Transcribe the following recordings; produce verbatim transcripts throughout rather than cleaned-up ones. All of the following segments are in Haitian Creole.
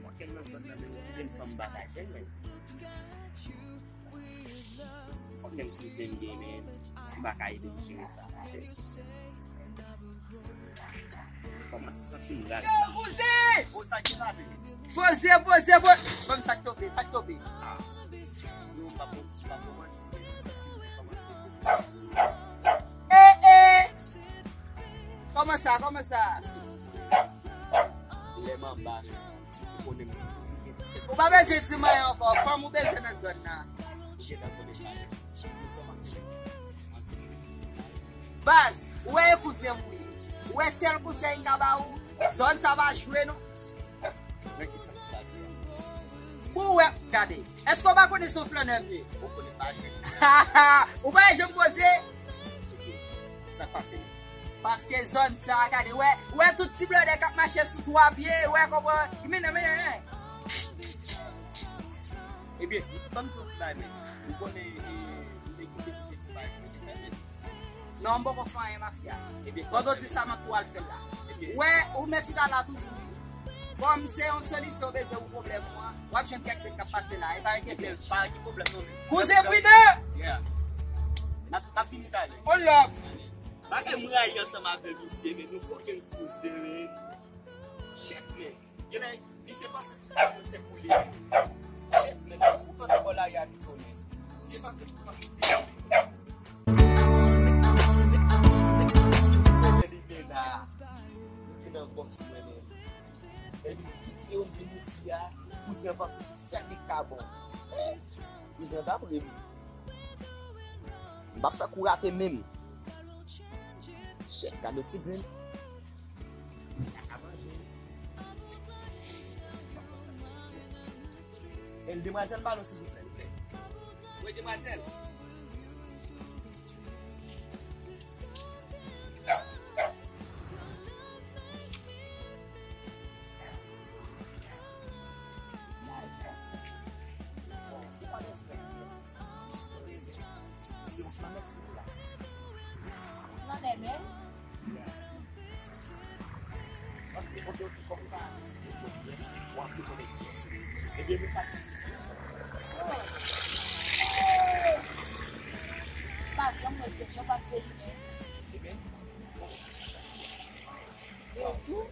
Fòk nan zòn nan, men ti grenn fanm bagay, men. Fòk gen kouzen m gen, men m pa ka ede m jere sa, monchè. Kòmanse santi m raz. Yo, kouzen! O, sa ki pale? Poze, poze, poze. Ban m sa k tonbe, sa k tonbe. Yo, m pa bon, m pa bon manti, men m santi m kòmanse deprese. Eh, eh! Kòman sa, kòman sa? Lè m anba, men. Ou pa bezwen di m anyen ankò, fanm ou bezwen nan zòn nan. Ou gentan konnen sa. Baz, ou wè e kouzen m wi. Ou wè sèl konsèy m ka ba ou, zòn sa pa jwe non. Nan ki sans li pa jwe a? Bon, ou wè, gade, èske ou pa konnen se yon flannè m ye? Ou konnen pa jwe. Ou pa janm poze? Sa k pase? Paske zòn sa, gade, wè, wè tout ti blòdè k ap mache sou twa pye, wè, konprann, men, men, men. Ebyen, ban m di w ti bagay, men. Ou konnen, e, m te kite pou te fè bagay pou te fè, men. Non, m poko fè anyen, mafya. Ebyen, sa. Pandan w di sa, m ap tou al fè l la. Ebyen. Wè, ou mèt chita la toujou, wi. Kòm se yon solisyon w bezwen pou pwoblèm ou an, w ap jwenn kèk nèg k ap pase la, e pa enkyete w. Pa gen pwoblèm, non, men. Kouzen pridan! Yeah. N ap, n ap vini talè. On love! Bagay m rayi ansanm avè misye, men nou fucking kouzen, men. Shit, men. Genlè, misye panse tout moun se pou li. Shit, men, nan fout antre bò lari a, li konnen. Misye panse tout moun se pou li. Kote li ye la? Li te nan bòks mwen menm. Epi m kite yo, m vin isi a, kouzen panse se sèl li k ka bon. Kouzen t ap ri m. M p ap fè kou rate menm. Shit, gade ti grenn. Sa ka manje. El demwazèl, balon silvouplè. Wi, demwazèl. Se yon flanè sou la. Flanè menm? Kote, kote, kote, kòm ou pa deside pou pyès, w ap vin konnen pyès. Ebyen, nou pa ti ti pyès. Pa janm wè pyès, yo pa fè li. Ebyen, bon. E tou?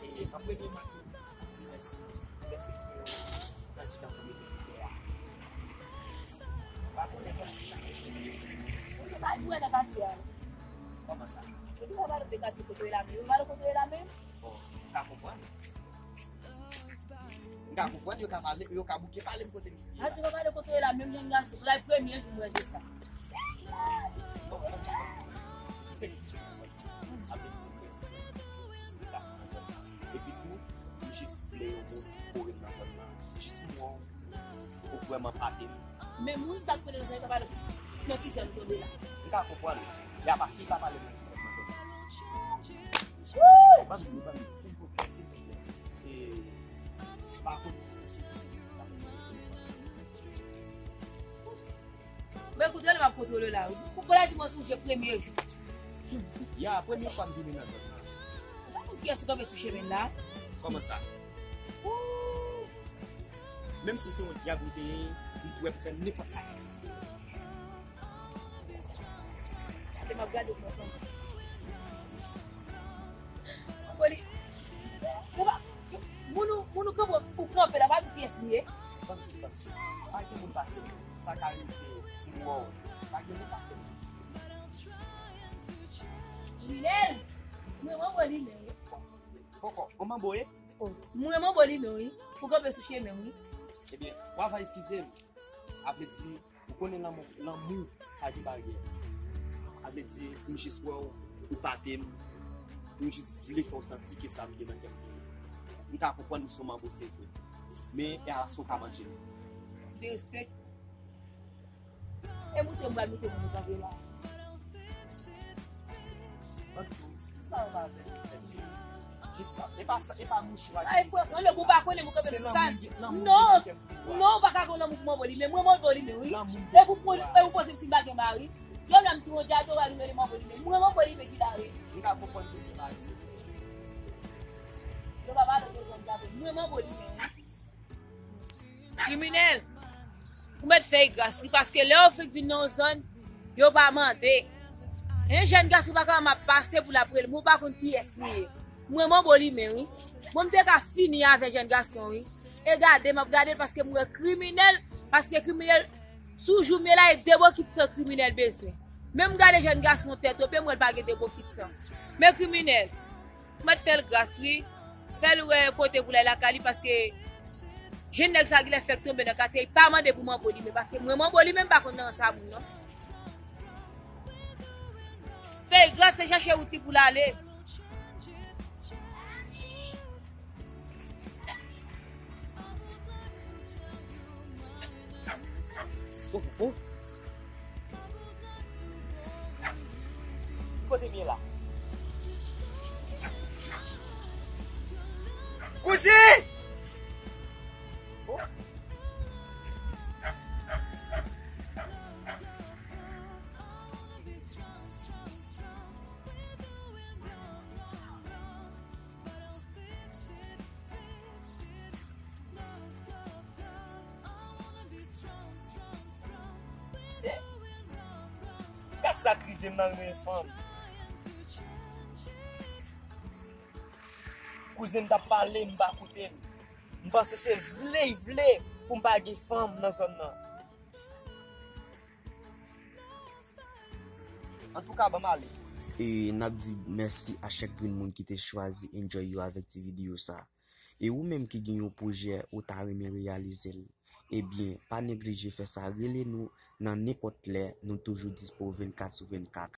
E, an premye, m ap di, di mèsi. Mèsi pou ti tan pou mete sou tè a. Jis, m pa konnen kòman sa. Ou te pa dwe nan katye a. Kòman sa? Ou te pa pale de katye kote w ye la menm. Ou pale kote w ye la menm? Bon, m ka konprann. M ka konprann, yo ka pale, yo ka bouke pale m kote m ye la. A di w pale kote w ye la menm, jèn gason. Pou la premye jou m wè sa. Bon, m ap di, m ap di, m ap di, m ap di, m ap di, m ap di, Epi tou, m jis vle yon moun pou kore m nan zòn nan. Jis m wè w, ou vrèman pate m. Men moun sa k mete nan zòn nan pa nan ki zòn tonbe la. M ka konprann. Y a pase, y pa pale nan ki zòn nan tonbe. Ban m di, ban m di, silvouplè, silvouplè. E, pa konn si, si, si, Men kote l m ap kontwole la wi. Pou la di mwen sonje premye jou. Ya, premye fwa m vini nan zòn nan. Ou pa konn kiyès ou kanpe sou chemen la? Kòman sa? Ooh. Menm si se yon dyab ou te ye, m prè pou fè nenpòt sakrifis pou ou. Gade m ap gade w mwen konn. Ou pa, moun ou, moun ou kanpe, ou kanpe la, pa di pyès li ye. Ban m di, ban m di. Pa gen moun pase m. Sa ka rive, m wè w. Pa gen moun pase m. Linèl! Mwen, mwen, mwen, Linèl. Poko, on manbo ye? Oh, mwen, mwen, mwen, Linèl, wi. Ou kanpe sou chemen, wi. Ebyen, w ava eskize m. A vle di, ou konnen lanmou, lanmou pa gen baryè. A vle di, m jis wè w, ou pate m, m jis vle fè w santi ke sa m gen nan kè m pou ou. M ka konprann ou se yon manbo, se vre. Men, e ala sa w ka manje m. Disrespect. E moute m pral moute moun kanpe la. Ban m di w, tout sa yo pa fè, fè di. Jis la. E pa sa, e pa mouch ou a. Ay, frè, mwen menm ou pa konnen mwen kanpe sou sa. Non, non, ou pa ka gen lanmou pou mwen boli, men mwen mwen boli, men wi. E pou, pou, e pou poze m si m pa gen mari. Jòb la m tou yon djado a nou mele mwen boli, men mwen mwen boli, men ki la. Yo pa pale de zòn Gabriel. Mwen, manbo li menm, wi. Kriminèl. Ou mèt fè y gras, wi, paske lè yo fèk vin nan yon zòn, yo pa mande. En jèn gason pa ka ap pase pou l ap rele, mwen pa konn kiyès li ye. Mwen, manbo li menm, wi. Mwen, m te ka fini avè jèn gason, wi. E gade, m ap gade l paske m wè kriminèl, paske kriminèl, sou jou m ye la, e de bokit san kriminèl bezwen. Men m gade jèn gason tèt ope, m wè l pa gen de bokit san. Men kriminèl, mèt fè l gras, wi. Fè l wè kote pou l al lakay li, paske jèn nèg sa genlè fèk tonbe nan katye, li pa mande pou manbo li menm, paske mwen manbo li menm pa konn nan sa moun, non. Fè l gras, se chache wout li pou l ale. Oh, oh. Ki kote m ye la? Kouzin! Oh. Se, gad sa k rive m nan renmen fanm. Kouzen m t ap pale, m pa koute l. M panse se vle, l vle pou m pa gen fanm nan zòn nan. Antouka, ban m ale. E n ap di mèsi a chak grenn moun ki te chwazi enjoy yo avèk ti videyo sa. E ou menm ki gen yon pwojè ou ta renmen reyalize l, ebyen, pa neglije fè sa, rele nou nan nenpòt lè, nou toujou dispo vennkat sou vennkat.